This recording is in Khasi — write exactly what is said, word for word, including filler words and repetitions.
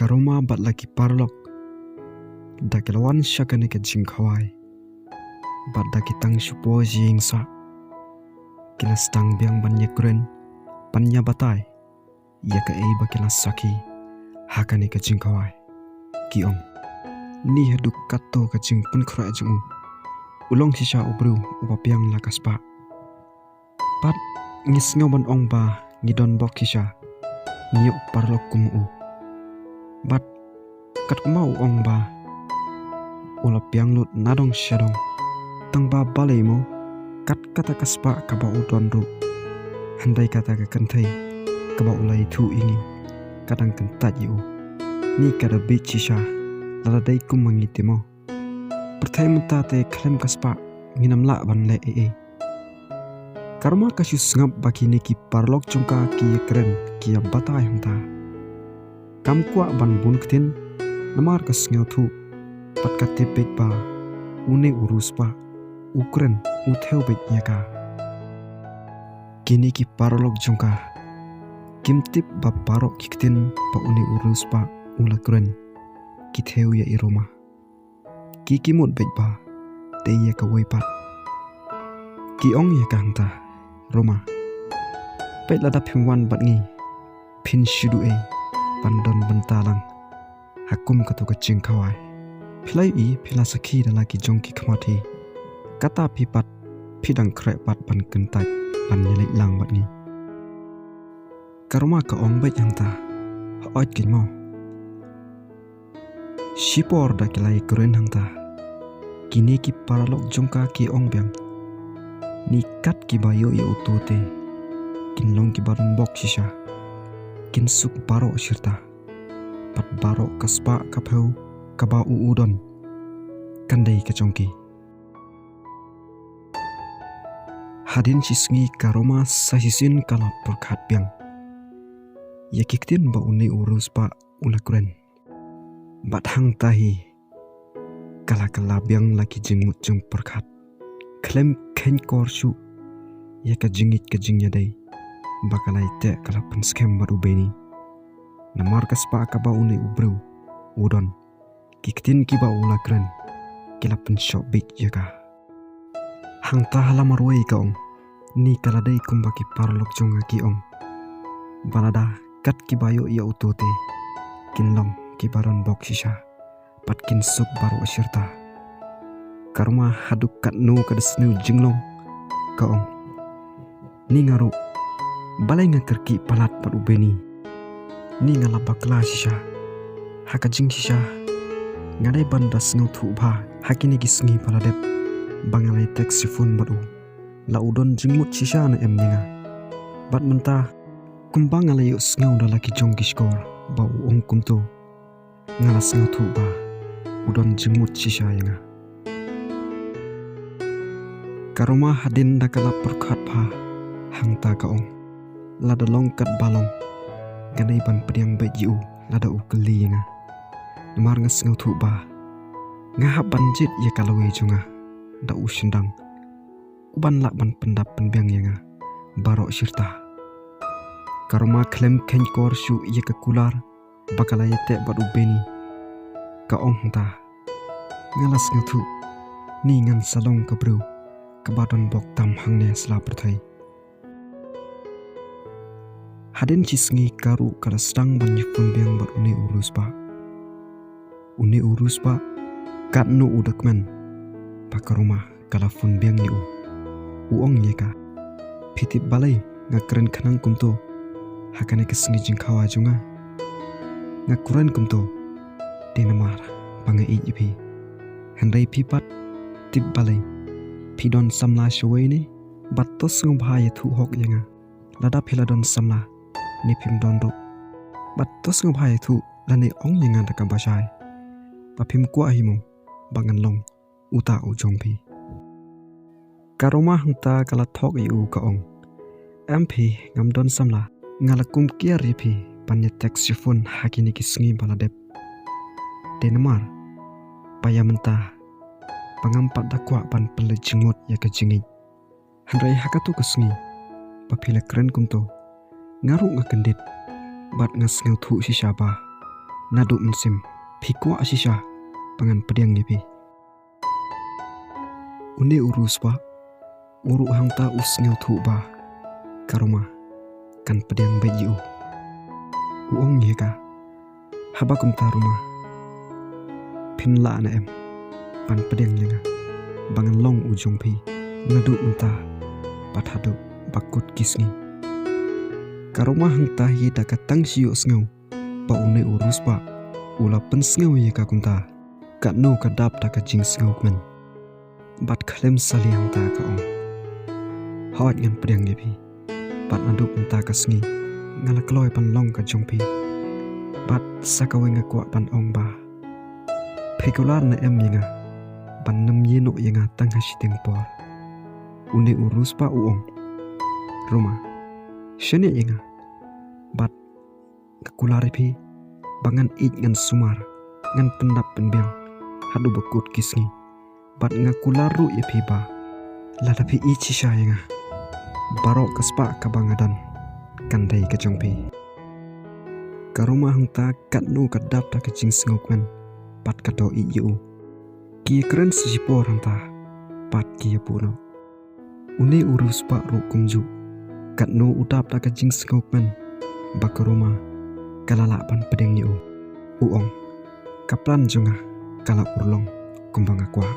Ka Roma bad la ki paralok da ki la wan sha kane ka jingkhawai bad da ki tang shu poi jingsa ki la sdang biang ban ïakren, ban ïabatai ïa kaei ba ki la sakhi ha kane ka jingkhawai. Ki ong, ni haduh katto ka jingpynkhreh jong u, u long shisha u briew uba biang la ka spah. Pat ngi sngew ban ong ba ngi don bok shisha, ngi ïoh paralok kum u. Bad katkum ba u ong ba u la biang lut na dong sha dong, tang ba balei mo kat kata ka spah kaba u don ruh, hynrei kata ka kynthei kaba u la ïathuh ïa ngi ka dang kyntait ïa u. Ni ka da bit shisha, lada dei kum ma ngi te mo. Pyrthei mynta te khlem ka spah ngin ym lah ban leh ei ei. Ka Roma ka shu sngap ba kine ki paralok jong ka ki ïakren ki ïabatai hangta. Kam kwah ban bun ktien namar ka sngewthuh bad ka tip beit ba une u riewspah u kren u thew beit ïa ka. Kine ki paralok jong ka kim tip ba baroh ki ktien ba une u riewspah u la kren ki thew ïa i Roma. Ki ki mut beit ba te ïa kawei pat. Ki ong ïa ka hangta, Roma, peit lada phim wan bad ngi phin shu duh ei ban don bynta lang ha kum kato ka jingkhawai. Phi la ïohi, phi la sakhi da la ki jong ki khmat hi, kata phi pat phi dang khreh pat ban kyntait ban ïaleit lang bad ngi. Ka Roma ka ong beit hangta, hooid keiñ mo. Shipor da ki la ïakren hangta, kine ki paralok jong ka ki ong biang, ni kat kiba ïoh ïa uto te kin long kiba don bok shisha, kin suk baroh shirta. Pat baroh ka spah ka phew kaba u u don kan dei ka jong ki. Hadien shi sngi ka Roma sa shisien ka la pyrkhat biang ïa ki ktien ba une u riewspah u la kren. Bad hangta hi ka la kylla biang la ki jingmut jingpyrkhat, khlem kheiñkor shuh ïa ka jingngeit ka jingïadei ba ka la ïateh, ka la pynskhem bad u Benny. Namar ka spah kaba une u briew u don, ki ktien kiba u la kren ki la pynshoh beit ïa ka. Hangta ha la marwei ka ong, ni ka la dei kumba ki paralok jong nga ki ong, ba lada kat kiba ïoh ïa uto te kin long kiba don bok shisha, pat kin suk baroh shirta. Ka Roma haduh katno ka da sniew jinglong, ka ong, ni nga ruh, balei nga kyrkieh palat bad u Benny? Ni nga la bakla shisha ha ka jingshisha. Nga dei ban da sngewthuh bha ha kine ki sngi ba la dep ba nga la ïa text ïa phone bad u, la u don jingmut shisha ne em ïa nga. Bad mynta kumba nga la ïohsngew da la ki jong ki shkor ba u ong kumto, nga la sngewthuh ba u don jingmut shisha ïa nga. Ka Roma hadien da ka la pyrkhat bha hangta ka ong, lada long katba long, nga dei ban pdiang beit ïa u lada u kylli ïa nga. Namar nga sngewthuh ba nga hap ban jied ïa ka lawei jong nga da u shynrang, u ban lah ban pyndap pynbiang ïa nga baroh shirta. Ka Roma khlem kheiñkor shuh ïa ka kular ba ka la ïateh bad u Benny, ka ong hangta, nga la sngewthuh, ni ngan sa long ka briew kaba don bok tam hangne ha sla pyrthei. Hadien shi sngi ka ruh ka la sdang ban ïa phone biang bad une u riewspah. Une u riewspah katno u da kmen ba ka Roma ka la phone biang ïa u. U ong ïa ka, phi tip balei nga kren khnang kumto ha kane ka sngi jingkhawai jong nga? Nga kren kumto dei namar ba nga ïeit ïa phi. Hynrei phi pat tip balei, phi don samla shawei ne? Bad to sngewbha ïathuh hok ïa nga lada phi la don samla ne phim don ruh. Bad to sngewbha ïathuh lane ong ïa nga da kaba shai ba phim kwah hi mo ba ngan long uta u jong phi. Ka Roma hangta ka la thok ïa u, ka ong, em phi, ngam don samla. Nga la kum kiar ïa phi ban ïa text ïa phone ha kine ki sngi ba la dep. Dei namar ba ïa mynta ba ngam pat da kwah ban pynleit jingmut ïa ka jingngeit. Hynrei ha kato ka sngi ba phi la kren kumto, nga ruh nga kyndit bad nga sngewthuh shisha ba Naduh mynsiem phi kwah shisha ba ngan pdiang ïa phi. Une u riewspah u ruh hangta u sngewthuh ba ka Roma kan pdiang beit ïa u. U ong ïa ka, haba kumta Roma, phin lah ne em ban pdiang ïa nga ba ngan long u jong phi naduh mynta bad haduh ba kut ki sngi? Ka Roma hangta hi da ka tang shi ïohsngew ba une u riewspah u la pynsngew ïa ka kumta, katno ka dap da ka jingsngewkmen. Bad khlem sali hangta ka ong, hooid ngan pdiang ïa phi. Bad naduh mynta ka sngi nga la kloi ban long ka jong phi. Bad sa kawei nga kwah ban ong ba phi kular ne em ïa nga ban nym ïehnoh ïa nga tang ha shiteng por. Une u riewspah u ong, Roma, shaniah ïa nga. Bad nga kular ïa phi ba ngan ïeit ngan sumar, ngan pyndap pynbiang haduh ba kut ki sngi. Bad nga kular ruh ïa phi ba lada phi ïeit shisha ïa nga, baroh ka spah kaba nga don kan dei ka jong phi. Ka Roma hangta katno ka dap da ka jingsngewkmen bad ka doh ïeit ïa u. Ki ïakren sa shipor hangta bad ki ïabuh noh. Une u riewspah ruh kumjuh, katno u dap da ka jingsngewkmen ba ka Roma ka la lah ban pdiang ïa u. U ong, ka plan jong nga ka la urlong kumba nga kwah.